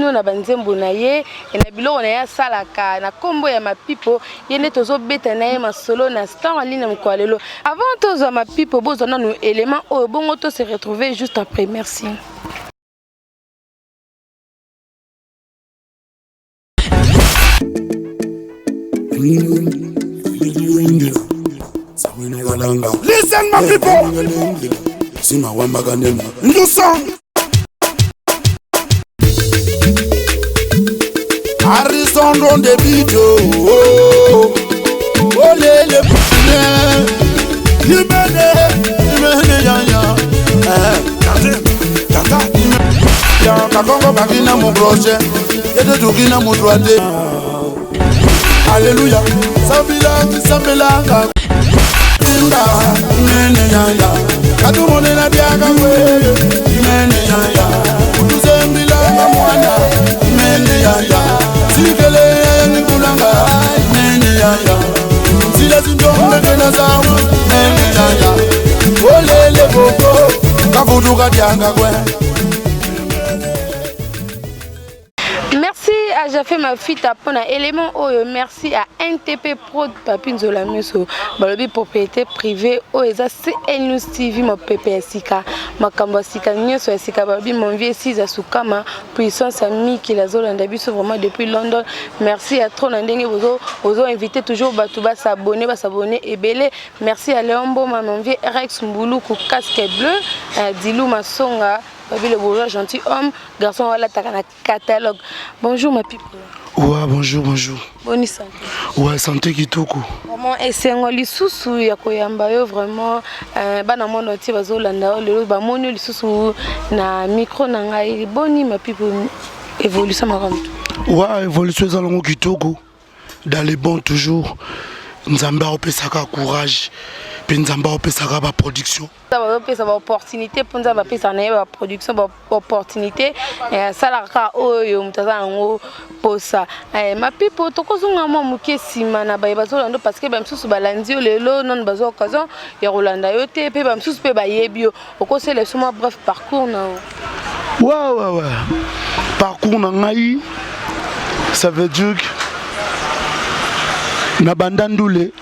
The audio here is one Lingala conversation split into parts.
Bino na ba nzembo na ye na biloko na ye asalaka na kombo ya Mapipo, ye nde tozobeta na ye masolo na Star en ligne mokolo ya lelo. Avant tozwa Mapipo, bozwa nanu element oyo bongo to se retrouver juste après. Merci. Listen, my people. New song. Harrison on the beat, oh, oh, lele, imene, imene, ya, ya, eh, tata, ya, kakongo bakina mu crochet, yete tukina mu droite. Alléluia, sambila, sambila, inda, imene, ya, ya, katumonela biaka kwe, imene, ya, ya, kutuzembila mwana, imene, ya, ya, sikele ya nikulanga, imene, ya, ya, sila zinjombekela zawu, imene, ya, ya, olele koko, kavutuka dianga kwe. Merci à Jafé Mafita pour élément oyo. Merci à NTP Prod Papi Nzola Miso. Balobi propriété privée oyo eza CN News TV mo pepe ya sika. Makambo ya sika nyonso ya sika balobi mon vieux Siza Sukama puissance ya Miki azolanda biso vraiment depuis London. Merci à trop na ndenge bozo bozo inviter toujours bato ba s'abonner ba s'abonner ebele. Merci à Léon Mboma mon vieux Rex Mbuluku casque bleu, euh, Dilou Masonga Babi le bourgeois gentil homme, garçon alataka na catalogue. Bonjour ma pipo. Ouais, bonjour, bonjour. Boni santé. Ouais, santé kitoko. Vraiment esengo lisusu ya koyamba yo vraiment euh, bana monde entier bazolanda yo lelo bamoni yo lisusu na micro na ngai. Boni ma pipo évolution makambo. Ouais, évolution eza longo kitoko. Dans le bon toujours. Nzambe apesaka courage mpe Nzambe apesaka ba production. Bazopesa ba opportunité mpo Nzambe apesaka na ye ba production ba opportunité eh, asalaka kaka oyo moto aza yango posa eh, mapipo tokozonga mwa moke nsima na baye bazolanda parce que bamisusu balandi yo lelo nanu bazwa occasion ya kolanda yo te mpe bamisusu mpe bayebi yo okosala biso mwa bref parcours na yo. Ouais, ouais, ouais. Parcours na ngai, ça veut dire que na banda ndule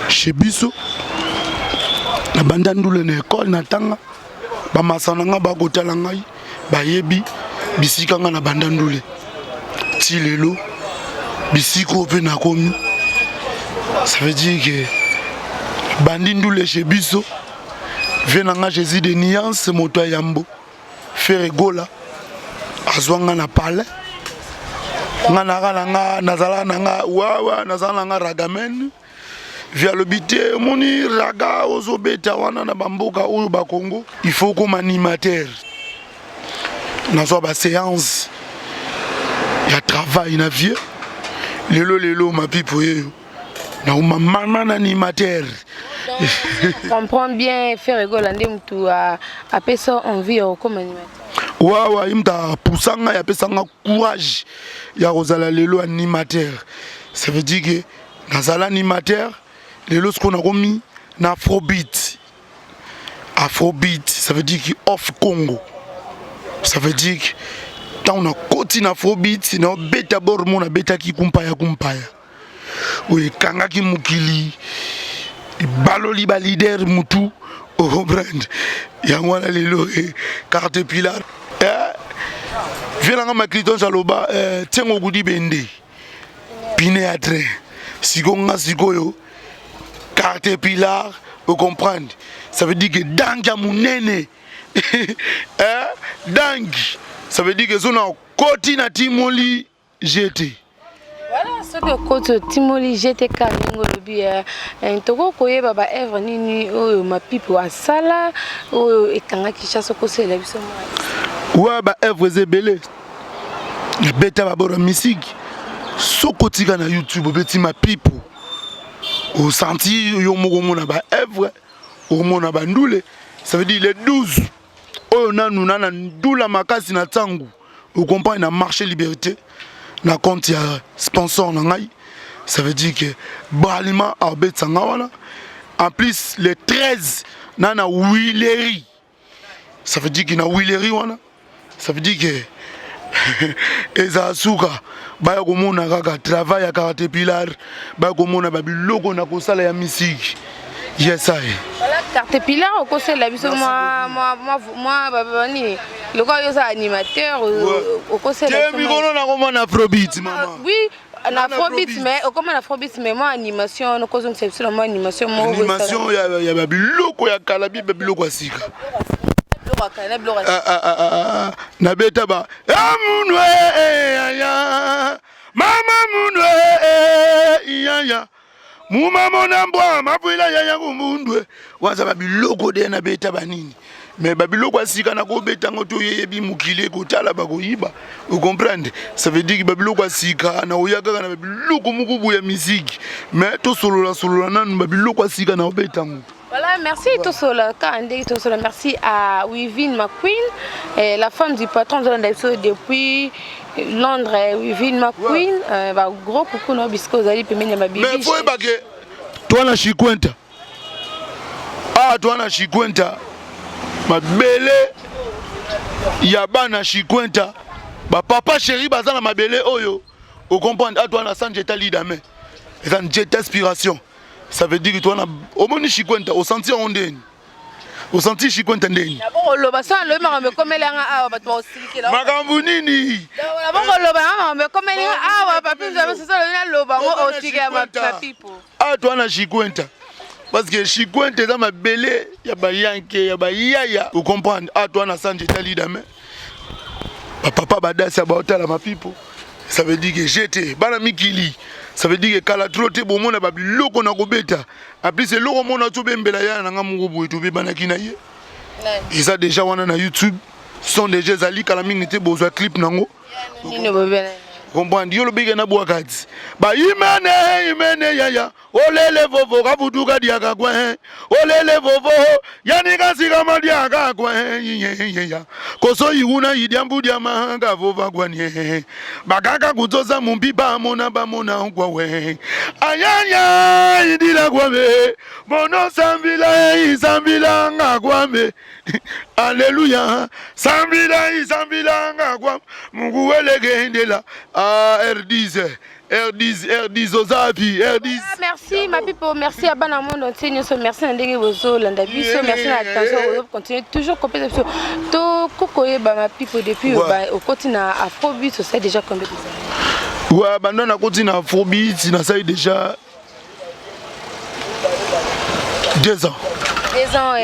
chez biso na banda ndule na ekole na tanga bamasa na ngai bakotala ngai bayebi bisika ngai na banda ndule ti lelo bisika oyo mpe nakomi ça veut dire que bandi ndule chez biso vie na ngai jésus de nuance moto ya yambo Ferre Gola azwa nga na palais nga naka na nga nazala na nga wawa nazala na nga ragamen vi alobi te omoni raga ozobeta wana na bamboka oyo bakongo il faut okoma animateur nazwa baséance ya travail na vieux lelo lelo mapipo yeyo nauma mama na animateur. Comprends bien Ferre Gola nde mutu apesa envie ya kokoma animateur. Wawa ye mutu apusa ngai apesa nga courage ya kozala lelo animateur. Ça veut dire que nazala animateur lelo sikoyo nakomi na afrobeat. Afrobeat ça veut dire que off Congo. Ça veut dire que ntango nakoti na afrobeat naobeta bor mo nabetaki kumpaya kumpaya. oyo ekangaki mokili ebaloli ba leader mutu okomprendre yango wana lelo eh, carte pilar eh, vie nanga macliton aloba eh, tiengo kudi bende pine ya train siko nga sikoyo carte pilar ocomprendre ça veut dire que dange ya monene eh, dange ça veut dire que so na koti na timoli GT. Voilà, soki okoti otimoli GTK ndenge olobi eh, eh, tokoki koyeba ba œuvre nini oyo Mapipo asala oyo ekanga Kinshasa okosalela biso mwa. Ouais, ba œuvre eza ebele. Nabeta baboro misiki. Soki otika na YouTube obeti Mapipo osanti yo moko omona ba œuvre omona ba ndule ça veut dire les 12 oyo nanu na na ndula makasi na ntango okomprendre na marché liberté na compte ya sponsor na ngai ça veut dire que bralima abetisa nga wana en plus le 13 na na willerie ça veut dire que na willerie wana ça veut dire que Ezala suka baya komona kaka travail ya caterpillar, baya komona babiloko na kosala ya misiki. Yes, I. Voilà, caterpillar okosala biso mwa mwa mwa mwa nini lokola yo oza animateur okosala te mikolo nakomona afrobeat mama. Oui, na afrobeat, mais okoma na afrobeat, mais mwa animation okozongisa biso na mwa animation moko. Animation ya babiloko ya kala bi babiloko ya sika. Nabeta ba amunwe ya mama munwe yaya mumamona mbwa mapwila yaya kumbundwe waza babiloko de nabeta banini mais babiloko ya sika nakobeta yango toyebi mokili ekotala bakoyiba, ocomprendre? Ça veut dire babiloko ya sika nakoya kaka na babiloko moko boye ya misiki, mais tosolola solola nanu babiloko ya sika nakobeta yango. Voilà, merci ouais. Tosola, Kande Tosola, merci à Wivine McQueen, eh, la femme du patron de l'Andaïso depuis Londres, eh, Wivine McQueen, ouais. Bah, gros coucou no bisco zali pembeni ya mabibi. Mais faut ebake toi na Chikwenta. Ah, toi na Chikwenta. Mabele ya bana Chikwenta. Ba papa chéri baza na mabele oyo. O comprendre? Ah, toi na Sanjeta Lidame. Eza njeta inspiration. Ça veut dire que toi na omoni Chikwenta osanti yango ndeni, osanti Chikwenta ndeni. Nabokoloba so alobi makambo ekomelanga awa, bato bakosilikela. Makambo nini? Nabokoloba yanga makambo ekomelinga awa, papi Nzambe, soso alobi naloba yango, otikela mapipo. Awa toa na Chikwenta parce que Chikwenta eza mabele ya bayanke ya bayaya, ocomprendre? Awa toa na Sanjeta Lidame, bapapa badasi ya baotala mapipo. Ça veut dire que jete bana mikili, ça veut dire que kala trop te bomona babiloko na kobeta. En plus eloko mona tobembela ya na nga moko boye, tobebanaki na ye, eza déjà wana na YouTube, son déjà ezali kala mingi te bozwa clip nango. Comprendre? Yo lobike na bwakati bayimene imene yaya olele vovo kavutuka diaka kwe olele vovo yanikasika diaka kwe ya koso iwuna idyambu dyama kavova kwanye bakaka kudzoza mumbiba mona bamona kwawe ayaya idila kwame mono sambila isambila nga kwame Alléluia. Sambila isambila nga kwame Mungu welegendela. Ah, R10 R10 R10 ozapi R10. Ah, merci ma people, merci à bana monde entier nyonso, merci na ndenge bozolanda biso, merci na attention oyo continuer toujours kopesa biso. To kokoyeba ma people, depuis okoti na afrobeat, osali déjà combien de années? Ouais, banda nakoti na afrobeat nasali déjà 2 ans. 2 ans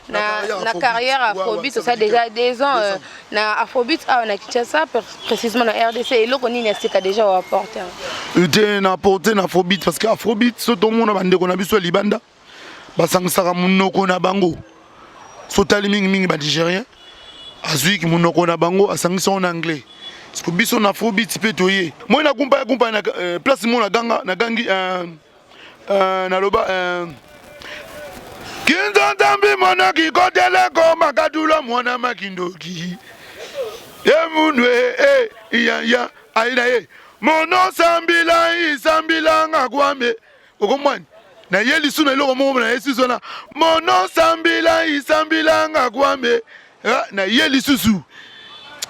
na carrière afrobeat, osali déjà 2 ans na afrobeat awa na Kinshasa, précisément na RDC. Eloko nini ya sika déjà oapporte? Te, na apporte na afrobeat parce que afrobeat so tomona bandeko na biso ya libanda basangisaka monoko na bango. So tali mingimingi banigérien azwiki monoko na bango, asangisi yango na anglais. Parce que biso na afrobeat mpe toye moi nakumpa ya kumpa na place mo naganga nagangi naloba kinzonzambi mwana kikoteleko makatula mwana makindoki emundu e yaya ayi na ye mono sambila isambila nga kwame. Okomwani na ye lisu na eloko moko na ye susu wana mono sambila isambila nga kwame na ye lisusu.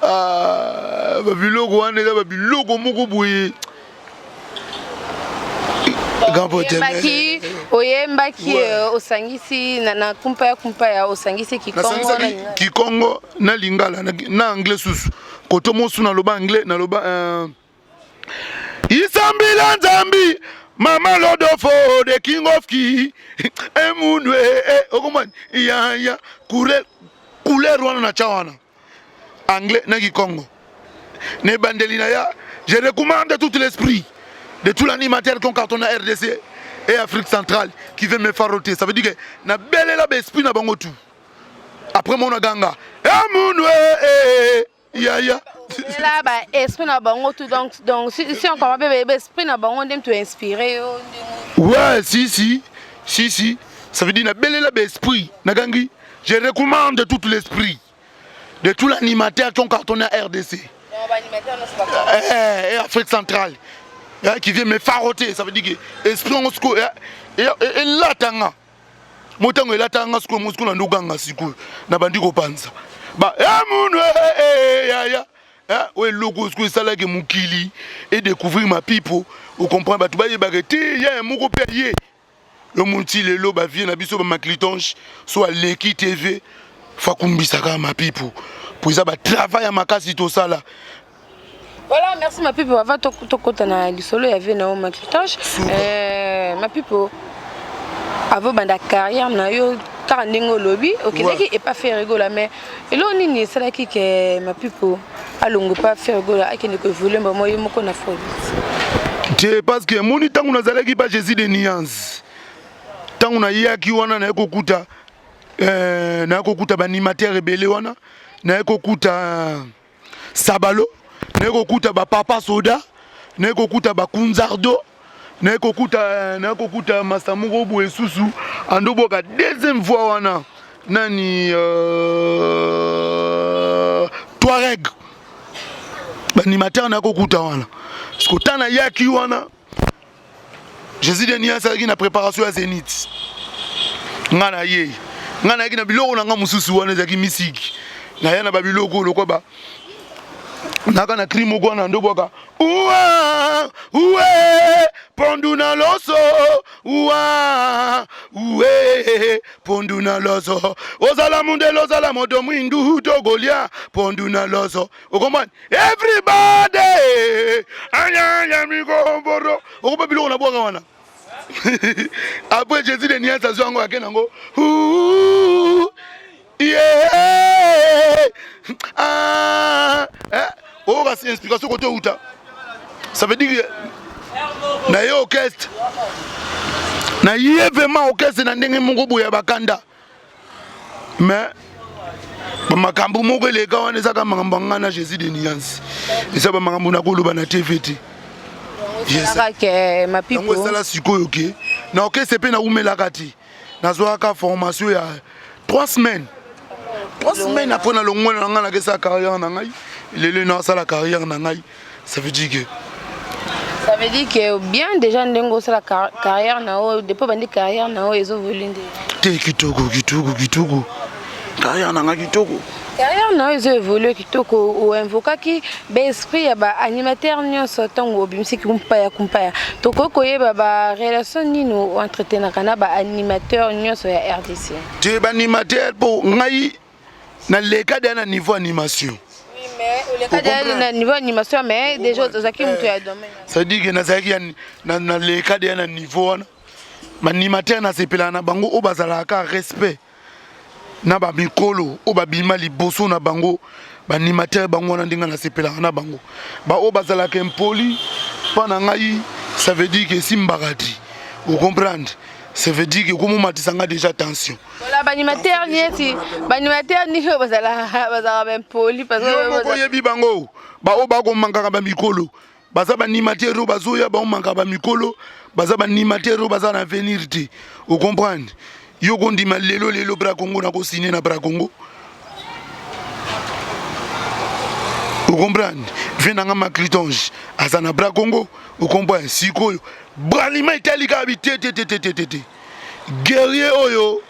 Ah, babiloko wana eza babiloko moko boye. Oyembaki, osangisi na kumpa ya kumpa ya osangisi kikongo. Kikongo na lingala na anglais susu koto mosu naloba anglais, naloba isambila nzambi mama lodofo the king of ki emundu okomani yaya couleur wana na tya wana anglais na kikongo na ebandeli na ya je recommande tout l'esprit de tout l'animateur qui ont cartonné RDC et Afrique centrale qui veut me faire roter. Ça veut dire que na belela ba esprit na bango tout. Après mon ganga emundu yaya. Là ba esprit na bango tout, donc si on comprend bien, ba esprit na bango ndem to inspiré yo. Ouais, si si si si, ça veut dire na belela ba esprit na gangi je recommande tout l'esprit de tout l'animateur qui ont cartonné à RDC et Afrique centrale qui vient me faroter. Ça veut dire que esprit ngo sikoyo elatanga motango elatanga sikoyo mosiko na ndoganga sikoyo na bandi kopanza. Ba emunu eh, eh, yaya. Eh, oyo eloko sikoyo esalaki mokili edécouvrir mapipo ocomprendre bato bayebaka te ya moko mpe aye yo monti lelo bavie na biso bamaclitonge so aleki tv fakumbisaka mapipo mpo eza batravail ya makasi tosala. Voilà, merci Mapipo. Avant tokota na lisolo ya vie na yo Macintosh. Mapipo, avant banda carrière na yo kaka ndenge olobi okendaki epa Ferre Gola, mais eloko nini esalaki ke Mapipo alongo pa Ferre Gola, akende koévoluer mbamo ye moko na Afrobeat? Te, parce que emoni ntango nazalaki pa Jésus de Nuance, ntango nayaki wana, naye kokuta naye kokuta baanimateur ebele wana, naye kokuta Sabalo, naye kokuta bapapa soda, naye kokuta bakunzardo, naye kokuta masa moko boye susu andoboka deuxième fois wana nani, Touareg, baanimateur naye kokuta wana. Parce que ntango nayaki wana, Jésus de Nuance azalaki na préparation ya Zénith. Nga na ye, nga nayaki na biloko na nga mosusu wana, ezalaki misiki. Naya na babiloko lokwa ba naka na cri moko wana ndobwaka uwa uwe pondu na loso, uwa uwe pondu na loso, ozala mundele, ozala moto mwindu, tokolia pondu na loso. Okomani everybody anyanya mikomboro, okopa biloko na bwaka wana. Après, Jésus de Nuance azwa yango, ake nango. Yeah. Ah, eh, oyo kasi inspiration kote euta, ça veut dire na ye orchestre, na ye vraiment orchestre na ndenge moko boye ya bakanda. Mais bamakambo moko eleka wana, ezaka makambo ya ngai na Jésus de Nuance, eza bamakambo nakoloba na TV te. Yango esala sikoyo ke na orchestre mpe naumelaka te, nazwaka formation ya 3 semaines, 3 semaines après nalongwana na ngai, nakesala carrière na ngai. Lelo nasala carrière na ngai, ça veut dire que Ça veut dire que bien déjà ndenge osala carrière na oyo, depuis bandi carrière na oyo ezovoli nde? Te, kitoko, kitoko, kitoko, carrière na ngai kitoko. Carrière na oyo ezoévolue kitoko. Oinvokaki baesprit ya baanimateur nyonso ntango obimisiki Kumpaya Kumpaya. Tokoki koyeba barelation nini oentretenaka na baanimateur nyonso ya RDC? Te, baanimateur, mpo ngai naleka deya na niveau animation. Oleka na niveau animation, mais déjà ozalaki moto ya domaine. C'est-à-dire que nazalaki, naleka deya na niveau wana. Baanimateur nasepelaka na bango oyo bazalaka respect na bamikolo oyo babima liboso na bango. Baanimateur bango wana ndenge nasepelaka na bango, baoyo bazalaka impoli mpa na ngai, ça veut dire que esimbaka te, ocomprendre? Ça veut dire que komomatisa nga déjà tension. Voilà, baanimateur neti baanimateur nini oyo bazalaka baimpoli? Yo moko oyebi bango, baoyo bakomankaka bamikolo. Baza baanimateur oyo bazoya baomankaka bamikolo, baza baanimateur oyo baza na avenir te, ocomprendre? Yo kondima lelo lelo Bracongo, nakosine na Bracongo, ocomprendre? Vie nanga Maclitonge aza na Bracongo, ocomprendre? Sikoyo bralima etali kaka bi te te te te te te te, guerrier oyo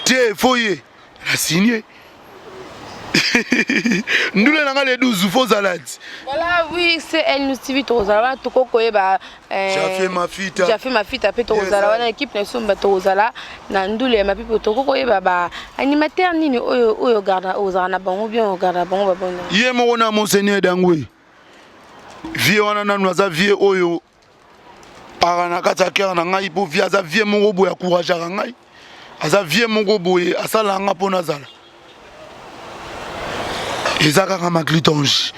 te, fo ye na signe ndule na nga le 12 fo ozala ti. Voilà, oui, c'est El News TV, tokozala wana, tokoki koyeba. Jafe Mafita. Jafe Mafita mpe tokozala wana, équipe na biso tokozala na ndule ya Mapipo. Tokoki koyeba ba animateur nini oyo garda ozala na bango bien, ogarda bango babona? Ye moko na Monseigneur Dangwe, vie wana nanu aza vie oyo aka na kati ya cœur na ngai, mpo vie aza vie moko boye akourageaka ngai, aza vie moko boye asalaka nga mpo nazala. Eza kaka Maclitonge,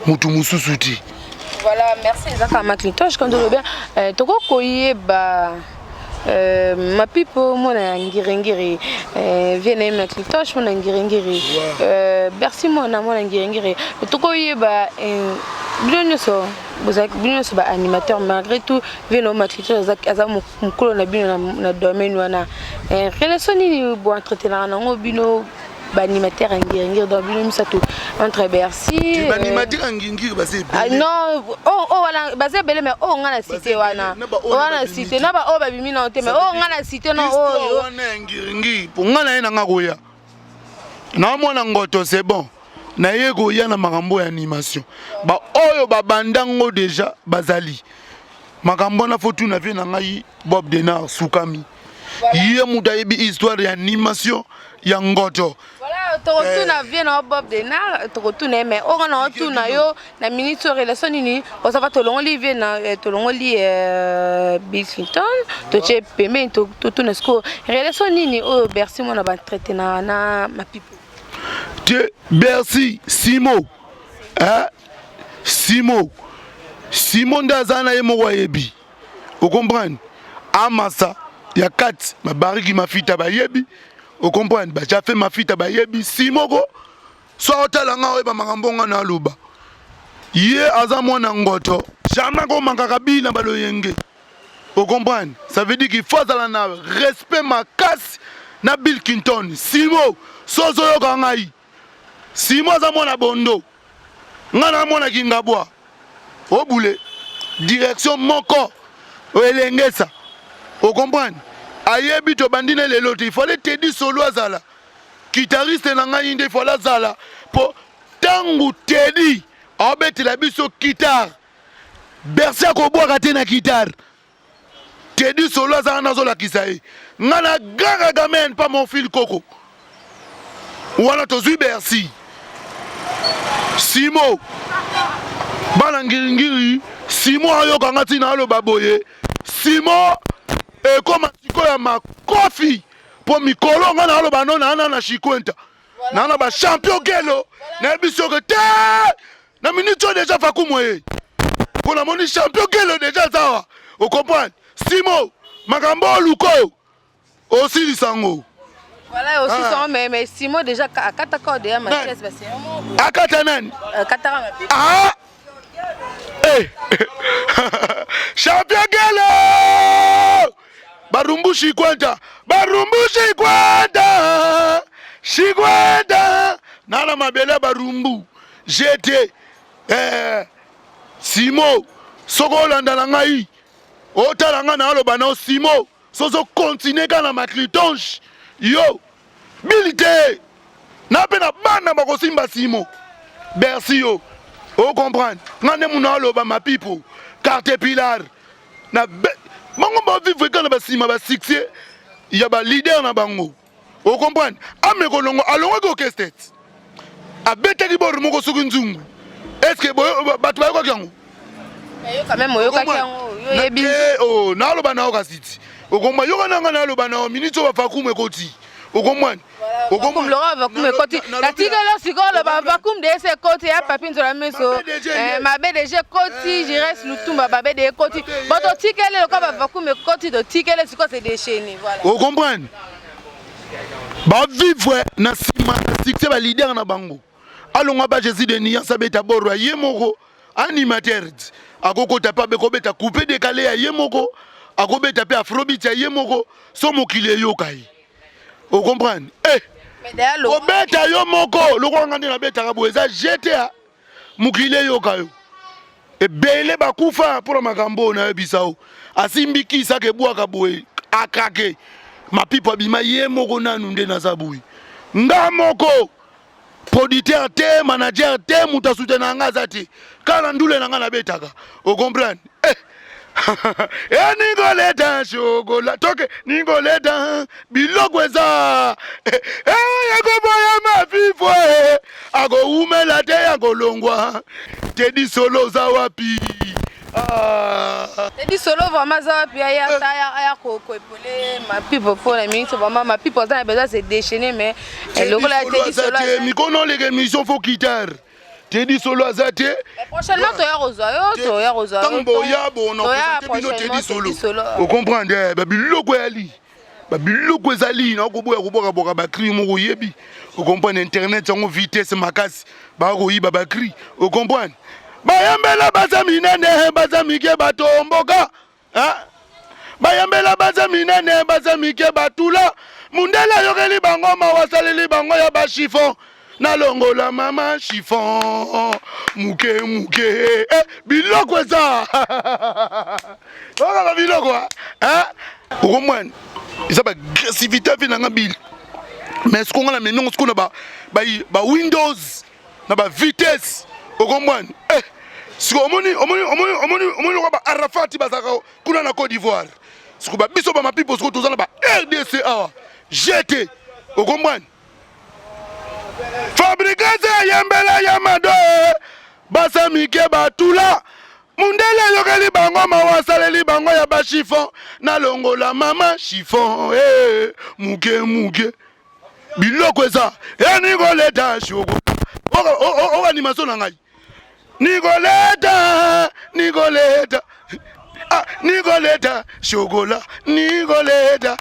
motu mosusu te. Voilà, merci. Eza kaka Macintosh. Quand olobi, tokoki koyeba Mapipo mwana ya Ngiringiri, vie na ye Macintosh mwana Ngiringiri, Bercy mwana Ngiringiri, tokoyeba bino nyonso bozalaki, bino nyonso baanimateur, malgré tout vie na yo Macintosh aza mokolo na bino na domaine wana, relation nini boentretenaka nango bino baanimateur ya Ngiringiri? Donc bino misato entre Bercy Baanimateur ya Ngiringiri baza ebele. Non, oyo wana baza ebele, mais oyo nga na cité wana, oyo na cité na baoyo babimi nao te, mais oyo nga na cité no oyo wana ya Ngiringiri, mpo nga na ye nanga koya. Na mwana ngoto, c'est bon. Naye koya na makambo ya animation, baoyo babanda ngo déjà bazali makambo wana. Faut tuna vieux na ngai Bob Denar Sukami, ye moto ayebi histoire ya animation ya ngoto. Voilà, tokotuna vieux na Bob Denar, tokotuna ye. Mais oyo na otuna yo na minute oyo, relation nini osava? Tolongoli vieux na tolongoli Bill Clinton, totie pembeni, totuna sikoyo relation nini oyo Bercy Mwana baentretenaka na Mapipo? Te, Bercy Simo, eh? Simo, Simo nde aza na ye moko ayebi, ocomprendre? Amasa ya kati babariki mafita bayebi, ocomprendre? Bajafe mafita bayebi Simoko. So aotala nga, oyeba makambo nga na aloba. Ye aza mwana ngoto, jamais akomankaka bina baloyenge, ocomprendre? Ça veut dire qu'il faut azala na respect makasi na Bill Clinton. Simo, so ozoyoka ngai, Simo aza mwana bondo, ngai na mwana Kingabwa, obule direction moko elengesa, ocomprendre? Ayebi tobandi ne lelo te. Il fallait Tedi Solo azala guitariste na ngai nde, il fallait azala, mpo ntango Tedi aobetela biso guitare, Bercy akobwaka te na guitare. Tedi Solo aza wana, azolakisa ye. Ngai na grand raggaman pa mon fil koko wana, tozwi Bercy Simo, bana ngiringiri. Simo ayokanga ntina aloba boye. Simo ekoma sikoyo ya makofi, mpo mikolo ngai na aloba no naa na Shikwenta naa na bachampion gelo, nayebi soki te na minute oyo déjà fakumu ye, mpo namoni champion gelo déjà aza awa, ocomprendre? Simo, makambo oluka oyo osilisa yango. Voilà, aussi ah. Mais Simon déjà akataka déjà ma chaise parce que akata nani? Akataka ma Ah! Hey. Champion Gelo! Barumbu Shikwenta! Barumbu Shikwenta! Shikwenta! Nana mabele barumbu. GT. Eh, Simo, soko olanda na ngai, otala ngai na aloba na Simo, sozo continuer kaka na macritonge yo bili te na mpe na bana bakosimba Simo Bercy yo, ocomprendre? Ngai nde muna aloba Mapipo carte pilar na bango bavivre kaka na basima basuccès ya baleader na bango, ocomprendre? Ame kolongo alongwaki orchestre, abetaki bord moko soki nzungu. Est ce que bato bayokaki yango? Quand même oyokaki yango, yo yebi. Oh, naloba na yo kasi ti okomba yoka na ngai, naloba na yo miniti oyo bafakumu ekoti, okomwani? Loka vacuum ekoti, natikeli sikoyo loba vacuum de ese ekoti ya Papi Nzola Miso, mabe deja ekoti. Jires Lutumba, babe de ekoti bon, totikeli loka bavacuum ekoti, totikeli sikoyo se déchaîner, voilà. Ocomprendre? Bavivre na nsima na succès baleader na bango. Alongwa ba Jésus de nuance, abeta boro ya ye moko animateur, akokota mpe abekobeta coupe décalé ya ye moko, akobeta mpe afrobeat ya ye moko. So mokili eyoka ye, ocomprendre? Eh, kobeta yo moko lokola nga nde nabetaka boye, eza gta, mokili eyoka yo. Ebele bakufa mpona makambo oyo nayebisa o. Asimbi kisaka ebwaka boye, akrake Mapipo abima ye moko. Nanu nde naza boye, nga moko producteur te, manager te, moto asutena nga aza te, kaka na ndule na nga nabetaka, ocomprendre? Eh. E ningoleta shokola toke ningoleta biloko eza yakoboya mafifo akowumela te, yakolongwa. Tedi Solo oza wapi? Ah. Tedi Solo vraiment aza wapi? Aya aya koepole Mapipo mpo na mingi vraiment Mapipo aza na besoin se déchaîner, mais lokola Tedi Solo mikono oleka émission, faut guitare. Tedi Solo aza te. Prochainement toya kozwa yo, toya kozwa. Ntango boya bona bino Tedi Solo, ocomprendre? Babiloko eyali, babiloko ezali na koboya kobwakabwaka bacri moko, oyebi, ocomprendre? Internet yango vitesse makasi, bakoyiba bacri, ocomprendre? Bayembela baza minene, baza mike, batomboka, bayembela baza minene, baza mike, batula mundele ayokeli bango mawa, asaleli bango ya bachiffon. Nalongola mama chiffon muke muke. Eh, biloko eza okaka biloko okomwana, eza baagressivité avi nanga bili. Mais sikoyo nga na memi yango sikoyo na ba Windows, na ba vitesse, okomprendre? Eh, sikoyo omoni, omoni, omoni, omoni, omoni lokola ba Arafati bazalaka kuna na Côte d'Ivoire. Sikoyo ba biso ba Mapipo, sikoyo toza na ba RDC awa gt, okomprendre? Fabrikase ayembela ya mado, basa mike batula mundele, ayokeli bango mawa, asaleli bango ya bachiffon. Nalongola mama chiffon, eh, muke muke biloko eza e Nicoleta shoko o animation na ngai. Nicoleta, Nicoleta, ah, Nicoleta chocolat, Nicoleta.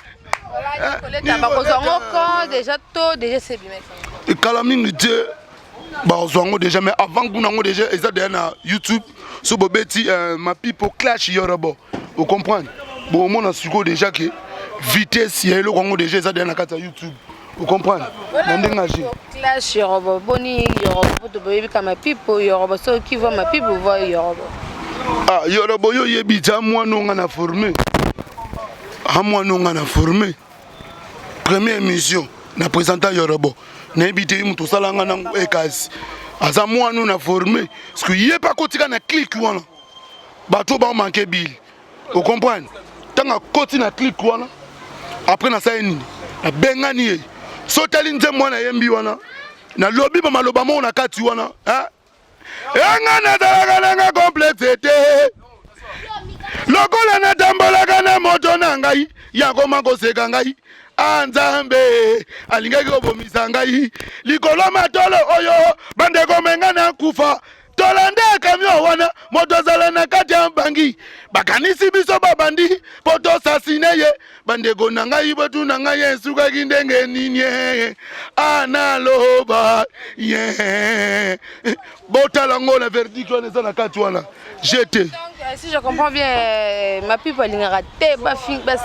Nicoleta bakozwa yango quand déjà? To déjà sebimaki? Kala mingi te, bakozwa yango déjà, mais avant kuna yango déjà eza déjà na YouTube. So bobeti Mapipo clash Yorobo, ocomprendre? Bomona sikoyo déjà ke vitesse ya eloko yango déjà eza déjà na kati ya YouTube, ocomprendre? Na ndenge age Clash Yorobo, boni Yorobo? Po toboyebi ka Mapipo Yorobo, soki voit Mapipo, voit Yorobo. Ah, Yorobo, yo oyebi ti amwana onga na forme, amwana onga na forme. Première émission na présenta Yorobo, nayebi te ye moto osalanga nango ekasi, aza mwana na forme, parce que ye mpe akotika na clique wana, bato baomanke bile, ocomprendre? Ntango akoti na clique wana, après nasali nini? Nabengani ye. So otali nzembo wana, yembi wana, nalobi bamaloba moko na kati wana, enga nazalaka nanga complexe te, lokola natambolaka na moto na ngai, yakoma koseka ngai. A Nzambe alingaki kobomisa ngai likolo matolo oyo, bandeko menga na kufa. Tolanda camion wana, moto azala na kati ya bangi, bakanisi biso babandi mpo tosasine ye. Bandeko na ngai, botuna ngai esukaki ndenge nini? Analoba ye, botala ngo na verdict wana eza na kati wana gt. Si je comprends bien, Mapipo alingaka te basimba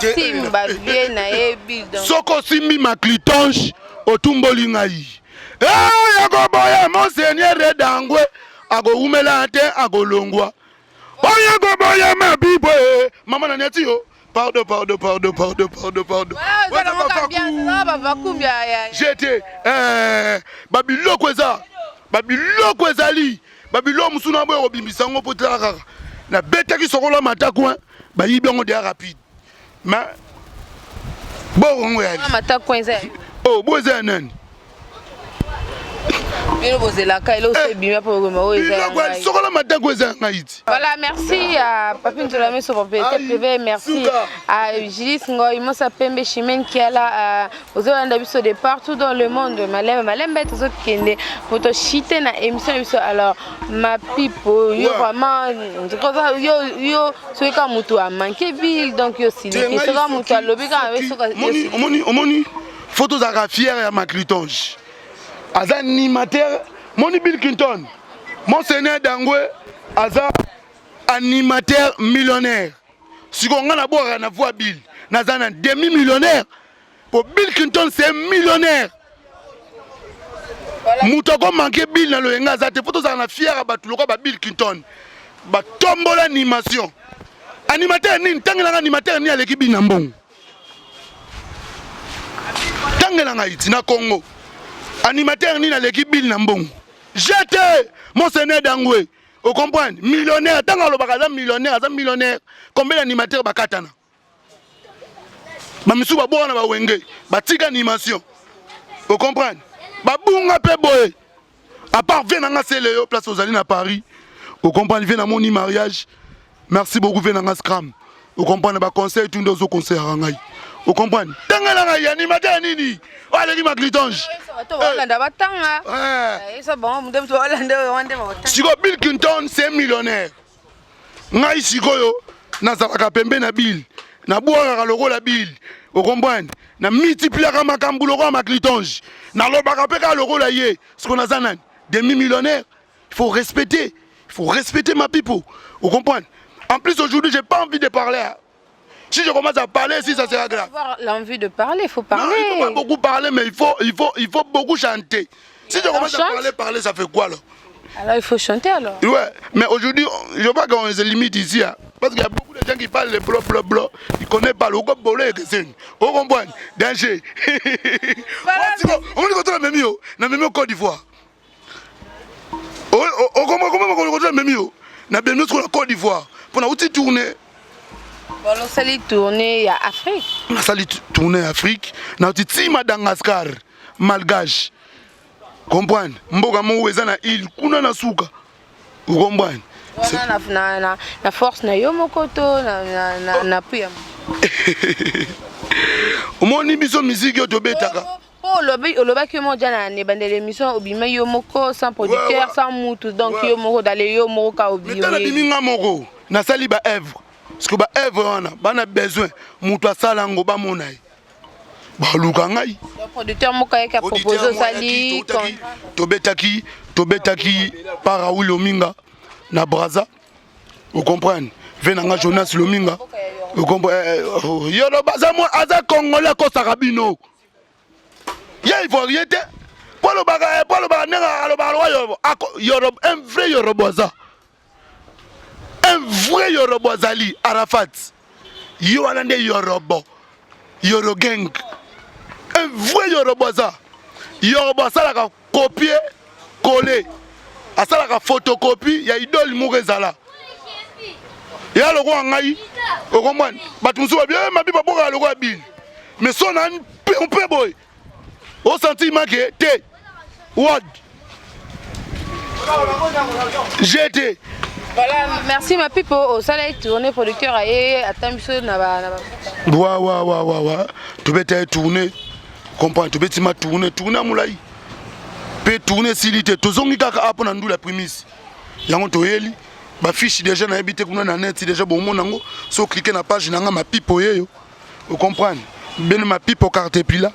vie na ye. Soki osimbi Maclitonge, otumboli ngai. Yakoboya Monseigneur Dangwe, akowumela te, akolongwa. Oyo koboya Mapipo, mama na neti yo, pardon, pardon, pardon, pardon, pardon, pardon. Jete babiloko eza, babiloko ezali, babiloko mosusu na boya kobimisa yango mpo tala kaka nabetaki sokola matakwe, bayibi yango deya rapide. Mais bongo yali oh, bo eza ya nani? Bino bozelaka eloko ebima mpo oyo eza sokola matako, eza ya ngai ti. Voilà, merci à Papi Nzola Miso, propriété privée. Merci à Julis Ngoy, Mosa Pembe, Chimène Kiala, ozolanda biso de partout dans le monde. Malembe, malembe, tozokende po toshite na émission na biso. Alors, Mapipo, yo vraiment, yo, yo, soki kaka moto amanke ville, donc yo siliki. Soki moto alobi kaka, Omoni, omoni, faut tozalaka fier ya Maclitonge, aza animateur. Moni Bill Clinton, Monseigneur Dangwe aza animateur millionnaire. Sikoyo ngai nabwakaka na voix Bill, naza na demi millionnaire, po Bill Clinton, c'est un millionnaire. Moto akomanke Bill na loyenga aza te. Faut tozala na fier ya bato lokola ba Bill Clinton, batombola animation. Animateur nini? Ntangelanga animateur nini aleki Bill na mbongo? Tangela ngai ti na Congo, animateur nini aleki Bill na mbongo? Jete Monseigneur Dangwe, ocomprendre? Millionnaire, ntango alobaka aza millionnaire, aza millionnaire. Combien d'animateur bakatana? Bamisusu babwaka na bawenge, batika animation, ocomprendre? Babunga mpe boye, à part vie nanga sele yo place ozali na Paris, ocomprendre? Vie namoni mariage, merci beaucoup vie nanga scram, ocomprendre? Baconseil tu nde ozoconseillaka ngai, ocomprendre? Tangela ngai animateur nini oyo aleki Maclitonge. Batanga. Sikoyo Bill Clinton, c'est millionnaire. Ngai sikoyo nazalaka pembe na Bill, nabwakaka lokola Bill, ocomprendre? Na multipliaka makambo lokola Maclitonge, nalobaka mpe kaka lokola ye. Sikoyo naza nani? Demi millionnaire. Il faut respecter, il faut respecter ma people, vous comprenez? En plus, aujourd'hui, j'ai pas envie de parler. Si je commence à parler, si ça sera grave. Avoir l'envie de parler, il faut parler. Non, il faut pas beaucoup parler, mais il faut beaucoup chanter. Si je commence à parler, parler, ça fait quoi alors? Alors il faut chanter alors. Ouais, mais aujourd'hui, je vois qu'on se limite ici, hein, parce qu'il y a beaucoup de Quelqu'un qui parle le blo blo blo, il connaît pas le bolo ekeseni. O comprendre? Danger. Omoni koto na memi yo, na memi yo Côte d'Ivoire. Okomona comment koto na memi yo, na memi yo na Côte d'Ivoire. Pona uti tourner. Bon, osali tournée ya Afrique. Nasali tournée ya Afrique, nauti ti Madagascar, Malgache. Comprendre? Mboka moko eza na île kuna na suka. Okomprendre? Wana na, na, na, na force na yo moko to na, na, na, na appui ya omoni biso miziki oyo tobetaka po olobi olobaki yo moko ja na ebandeli émission obima yo moko sans producteur ouais, ouais. Sans mutu donc ouais. Yo moko dale yo moko ka obimi nabimi nga moko nasali ba œuvre parce que ba œuvre wana bana besoin moto asala yango bamona ye baluka ngai. Producteur moko ayaki apropose osali. Tobetaki tobetaki par Raoul Ominga na Braza, ocomprendre ve na nga Jonas Lominga, yoloba aza aza congolais akosaka bino ye ivoirien te po alobaka po alobaka ndenge alobaka loka yorobo yorobo. Un vrai yorobo aza, un vrai yorobo azali Arafat. Ye wana nde yorobo, yoro gang. Un vrai yorobo aza yorobo, asalaka copier coller, asalaka photocopie ya idole moko ezala ya lokola ngai. Okomprendre, bato mosusu babi mabi babokaka lokola bile, mais so na mpe boye osentir make te wad gt. Voilà, merci ma pipo. Osala tournée, producteur aye ata biso na ba na ba. Wa wa wa wa wa, tobeta ye tournée, comprendre, tobeti ma tournée, tournée ya molai mpe tournée esili te, tozongi kaka a mpo na ndula primise yango toyeli bafiche déjà nayebi te kuna na net déjà bomona yango. So clique na page na nga Mapipo yeyo, ocomprendre bene Mapipo carte pila,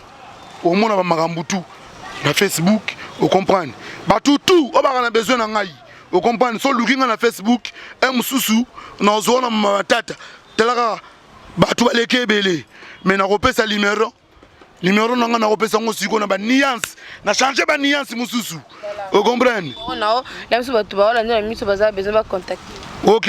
omona bamakambo tu na Facebook. Ocomprendre, bato tu oyo baka na besoin na ngai, ocomprendre, so oluki ngai na Facebook e mosusu nazwa na matata. Tala kaka bato baleki ebele, mais nakopesa numero, numero na ngai nakopesa yango sikoyo na banuance, na change banuance mosusu, ocomprendre. Na biso bato baolanda na miso baza besoin bacontact. Ok,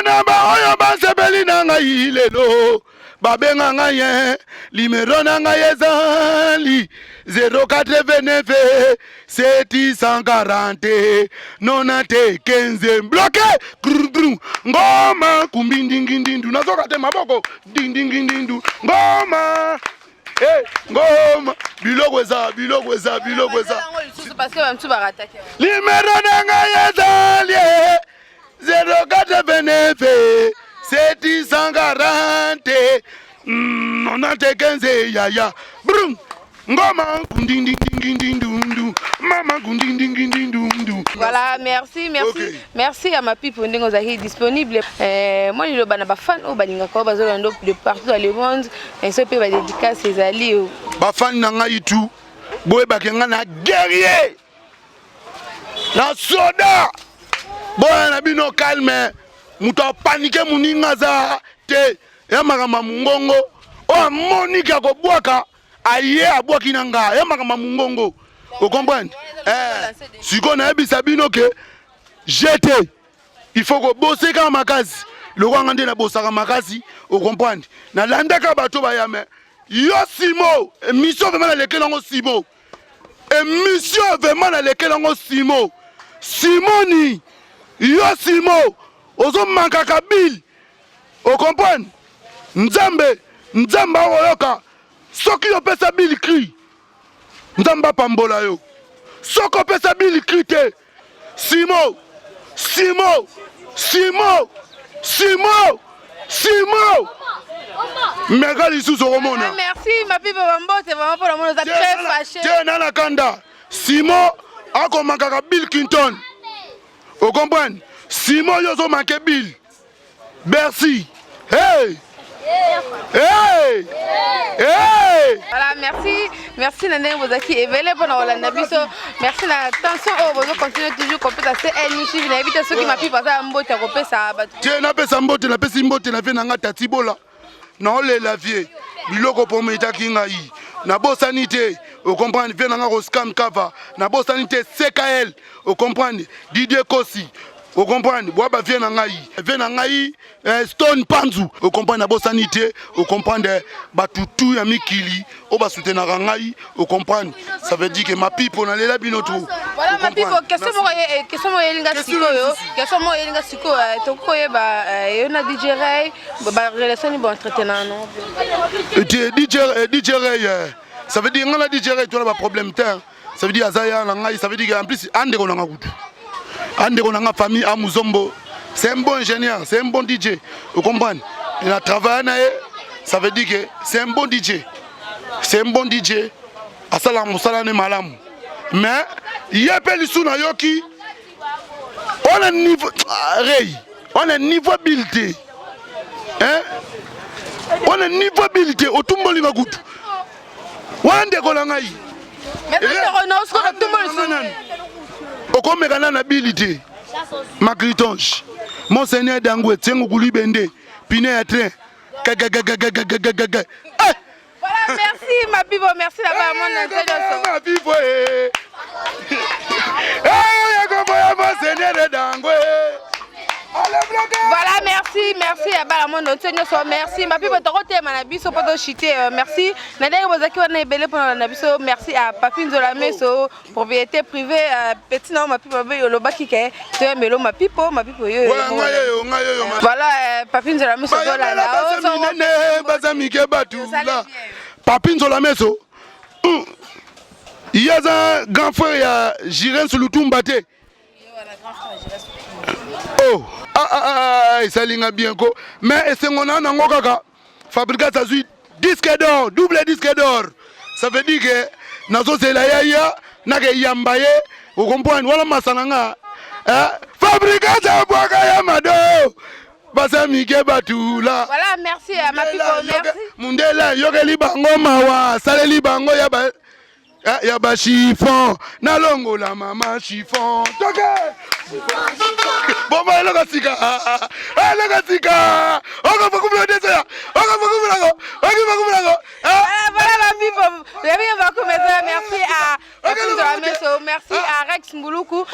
na baoyo basepeli na ngai lelo babenga ngai ye, numero na ngai ezali 089 740 90 15 bloqué grudru ngoma kumbindingindindu nazoka te maboko dindingindindu ngoma. Hey, ngoma biloko eza, biloko eza, biloko eza. Lisusu parce que bamosusu barataki. Numero na ngai ezali 089 740 95 yaya brum ngoma kundindindindindundu mama kundindindindundu. Voilà, merci, merci. Okay. Merci à ma pipo ndenge ozalaki disponible. Moi liloba na bafan oyo balingaka oyo bazolanda de partout dans le monde, so mpe badédicace ezali. Bafani na ngai tu, boyebake ngai na guerrier na soda, boya na bino calme. Moto apanike moninga aza te ya makambo ya mongongo oyo amoniki akobwaka aye abwaki na nga ya makambo ya mongongo, ocomprendre. Sikoyo nayebisa bino ke gt il faut kobose kaka makasi lokola nga nde nabosaka makasi, ocomprendre. Nalandaka bato baya me yo simo émission vraiment nalekeli yango simo émission vraiment nalekeli yango simo simoni yo simo ozomankaka bile, ocomprendre. Nzambe, nzambe akoyoka soki opesa bile cri, nzambe apambola yo. Soki opesa bile cri te, simo simo simo simo simo meka lisusu okomona. Merci Mapipo, bambote vraiment mpona mona oza très fâché. Te na na kanda, simo akomankaka Bill Clinton, ocomprendre. Simo yo ozomanke bill Bercy. Hey! Hey! Hey! Voilà, merci. Merci na ndenge bozalaki ebele mpona kolanda biso. Merci na attention oyo bozo continuer toujours kopesa CN TV. Nayebi te soki Mapipo aza ya mbote ya kopesa bato. Te, napesa mbote, napesi mbote na vie na nga Tati Bola. Naolela vie biloko mpo metaki ngai nabosani te, ocomprendre, vie na nga Roscam Kava nabosani te, CKL, ocomprendre, Didier Kosi. Ocomprendre bwa bavie na ngai vie na ngai eh, Stone Panzu, ocomprendre, nabosani te, ocomprendre batutu ya mikili oyo basoutenaka ngai, ocomprendre, ça veut dire que Mapipo nalela bino trop. Voilà Mapipo, question moko question moko eyelinga sikoyo, question moko eyelinga sikoyo, tokoki koyeba yo na DJ Ray barelation ni boentretenant no? DJ, DJ Ray, ça veut dire nga na DJ Ray tona baproblème te. Ça veut dire aza ya na ngai, ça veut dire en plus andeko na nga kutu, andeko na nga famille Amuzombo. C'est un bon ingénieur, c'est un bon DJ, vous comprenez, il a travaillé na ye. Ça veut dire que c'est un bon DJ, c'est un bon DJ, asala mosala ne malamu. Mais ye mpe lisu nayoki wana niveau, ah, Rey wana niveau bile te, hein? Wana niveau bile te, otumbolinga kutu wana ndeko na ngai. Okomeka na na bili te, Macritonge, Monseigneur Dangwe Tiengo Kulibende, pine ya train gagagagagagagaga. Voilà, merci Mapipo, merci là-bas mon nyonso. Mapipo eh. Eh, yakoboya Monseigneur Dangwe. Voilà, merci, merci à bala monde entier nyonso, merci. Mapipo tokotema na biso po tochite, merci. Na ndenge bozalaki wana ebele mpona na biso, merci à Papi Nzola Meso, propriété privée, petit na Mapipo be olobaki ke toyambelo Mapipo, Mapipo yo. Voilà, Papi Nzola Meso zolanda. Baza minene, baza mike, batula. Papi Nzola Meso. Ye aza grand frère ya Jirens Lutumba te. Oh, ah, ah, ah, esalinga bien ko, mais esengo na nango kaka Fabregas azwi disque d'or, double disque d'or. Ça veut dire que nazozela ya ya nakeyamba ye, okomprendre wana masa na nga, eh, Fabregas abwaka ya mado baza mike batula. Voilà, merci à Mapipo, merci. Mundela yokeli bango mawa, asaleli bango ya ba ya ba chiffon, nalongola mama chiffon toke boma eloko sika, eloko sika okofakumula desoya okofakumulako okofakumulako. Voilà Mapipo, merci à Meso, merci à Rex Mbuluku,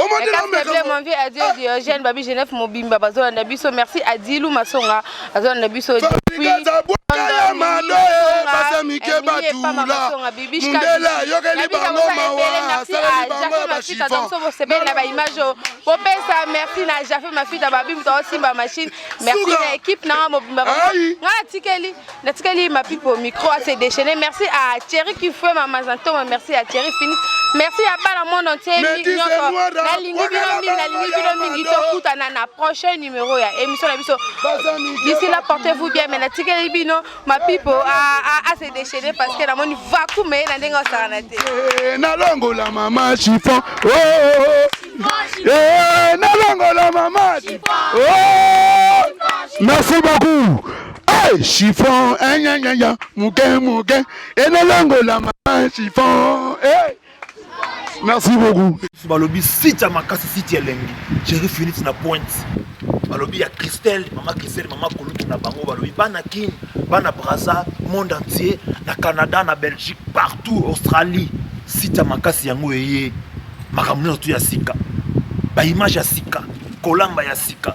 mon vieux adieu Diogène, Babi Genève Mobimba, Bazolanda Biso, merci à Dilou Masonga, Azolanda Biso, depuis Mundela yokeli bango mawa, asaleli bango ya bachiffon. Na baimage popesa, merci na Jafe Mafita Babi moto aosimba machine, merci na équipe nanga mobimba. Nga natikeli Mapipo micro à se déchaîner. Merci à Thierry Kifwe Mama Zantoma, merci à Thierry Fini, merci à bana monde entier nyonso. Nalingi bino mingi, nalingi bino mingi. Tokutana na prochain numéro ya émission na biso. D'ici là, portez-vous bien. Mais natikeli bino Mapipo à se déchaîner parce que namoni vacuum na ndenge osakana te. Nalongola mama chiffon, oh, oh. Eh, nalongola mama chiffon, oh. Merci beaucoup. Hey, chiffon, eh, nya, nya, nya, muke, muke. Et nalongola mama chiffon, hey. Merci beaucoup. Balobi site ya makasi, site ya elengi, Jerry Finit na pointe. Balobi ya Christelle, mama Christelle, mama kolutu na bango. Balobi bana Kin, bana Brazza, monde entier, na Canada, na Belgique, partout, Australie. Site ya makasi yango eye makambo nyonso tu ya sika, baimage ya sika, kolamba ya sika.